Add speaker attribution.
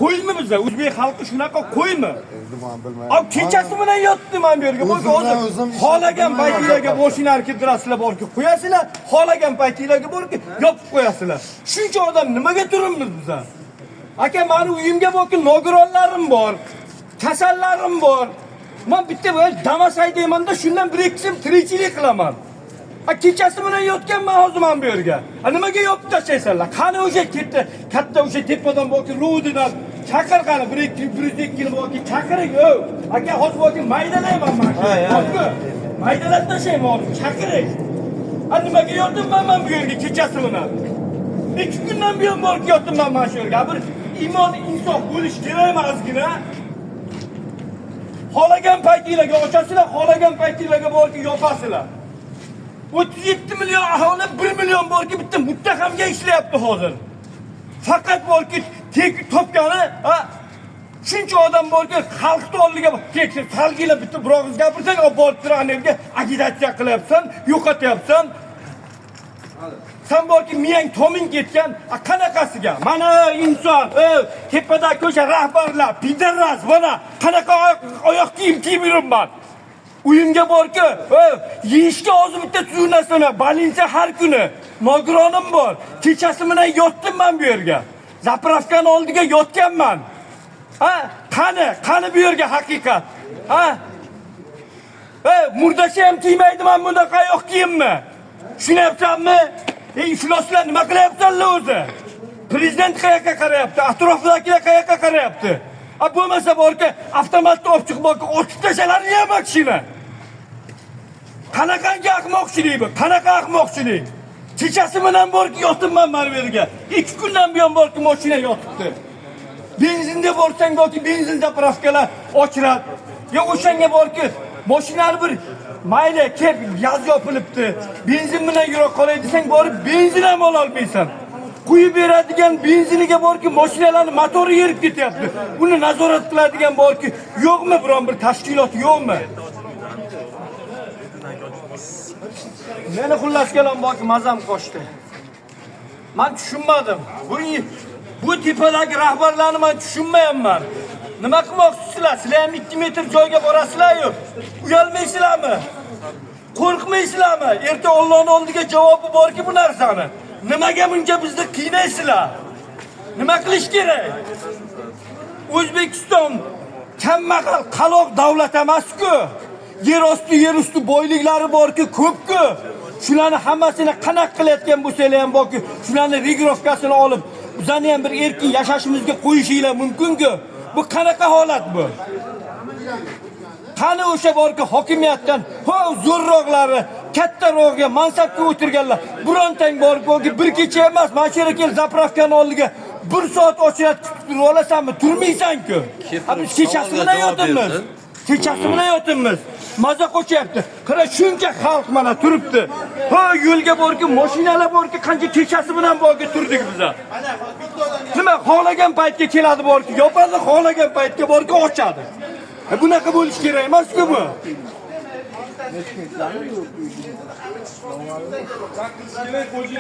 Speaker 1: Qo'ymi biza? O'zbek xalqi shunaqa qo'ymi?
Speaker 2: Endi men bilmayman.
Speaker 1: Av kechasi bilan yotdi mana bu yerga.
Speaker 2: O'zim
Speaker 1: Bo'ldi,
Speaker 2: bilan
Speaker 1: hozir
Speaker 2: o'zim
Speaker 1: xohlagan
Speaker 2: bilmayman.
Speaker 1: paytinglarga moshinani keltirasizlar, borki qo'yasizlar, xohlagan paytinglarga borki yopib qo'yasizlar. Shuncha odam nimaga turibmiz biza? Aka, mani uyimga borki nogironlarim bor, kasallarim bor. Men bitta Damas haydayman-da, shundan bir ikkisim tirikchilik qilaman. A kechasi bilan yotganman hozir men bu yerga. A nimaga yopib tashlaysanlar? Qani o'sha katta katta o'sha tepadan borki Rudidan chaqir qani 1 2 102 kilo borki chaqiring, o. Aka hozir borki maydalayman man. Borku, maydalab tashlayman hozir, chaqiring. A nimaga yotibman men bu yerga kechasi bilan? 2 kundan buyon borki yotibman mana shu yerga. A bir iymon insof bo'lish kerakmi ozgina? Xohlagan paytinglarga ochasizlar, xohlagan paytinglarga borki yopasizlar. 37 million aholi 1 million borki bitta muttahamga ishlayapti hozir. Faqat borki tek topgani, ha, shuncha odam borki xalqni oldiga tek salgila bitta bir og'iz gapirsang, olib borib turib ana agitatsiya qilyapsan, yo'qotyapsan. Sen borki miyang toming ketgan, a qanaqasiga? Mana inson, tepadagi o'sha rahbarlar, pidaras, mana qanaqa oyoq kiyim kiyib yuribman. Uyimga borki, yeyishga hozir bitta tuzuk narsa yo'q. Balinsa har kuni. Nogironim bor. Kechasi bilan yotdim men bu yerga. Zapravkani oldiga yotganman. Ha? Qani, qani bu yerga haqiqat? Ha? Murdacha ham kiymaydi man bunaqa oyoq kiyimni. Tushunyapsanmi? Ey, ifloslar nima qilyapsanlar o'zi? Prezident qayoqqa qarayapti? Atrofdagilar qayoqqa qarayapti? A bo'lmasa borki, avtomatni olib chiqib borki, otib tashlaring ham kishini. Qanaqangi ahmoqchilik bu? Qanaqa ahmoqchilik? Kechasi bilan borki yotibman mana bu yerga. 2 kundan buyon borki mashina yotibdi. Benzinga borsang borki benzin zapravkalar ochiladi. Yo o'shanga borki mashinani bir mayli kelib gaz yopilibdi. Benzin bilan yura qolay desang borib benzin ham ola olmaysan. Quyib beradigan benziniga borki mashinalarning motori yerib ketyapti. Uni nazorat qiladigan borki yo'qmi biron bir tashkilot yo'qmi? Meni xullas kalom borki mazam qochdi. Men tushunmadim. Bu tepadagi rahbarlarni men tushunmayapman. Nima qilmoqchisizlar? Sizlar ham 2 metr joyga borasizlar-yu. Uyalmaysizlarmi? Qo'rqmaysizlarmi? Erta Allohning oldiga javobi borki bu narsani. Nimaga buncha bizni qiynaysizlar? Nima qilish kerak? O'zbekiston kambag'al qaloq davlat emas-ku. Yer osti, yer usti boyliklari borki, ko'p-ku. Shularni hammasini qanaqa qilayotgan bo'lsanglar ham borki, shularni regirovkasini olib, bizani ham bir erkin yashashimizga qo'yishinglar mumkin-ku. Bu qanaqa holat bu? Qani o'sha borki hokimiyatdan ho zo'rroqlari, kattarog'iga mansabga o'tirganlar birontang borib borki bir kecha emas, mana shu yerga kelib zapravkani oldiga 1 soat ochirat kutib turib olasanmi? Turmaysan-ku. Ha biz kechasi bilan yotibmiz. Kechasi bilan yotibmiz. Maza qochyapti. Qara shuncha xalq mana turibdi. Ha yo'lga borki, mashinalar borki, qancha kechasi bilan borki turdik biza. Nima xohlagan paytga keladi borki, yopadi, xohlagan paytga borki ochadi. Bunaqa bo'lish kerak emas-ku bu.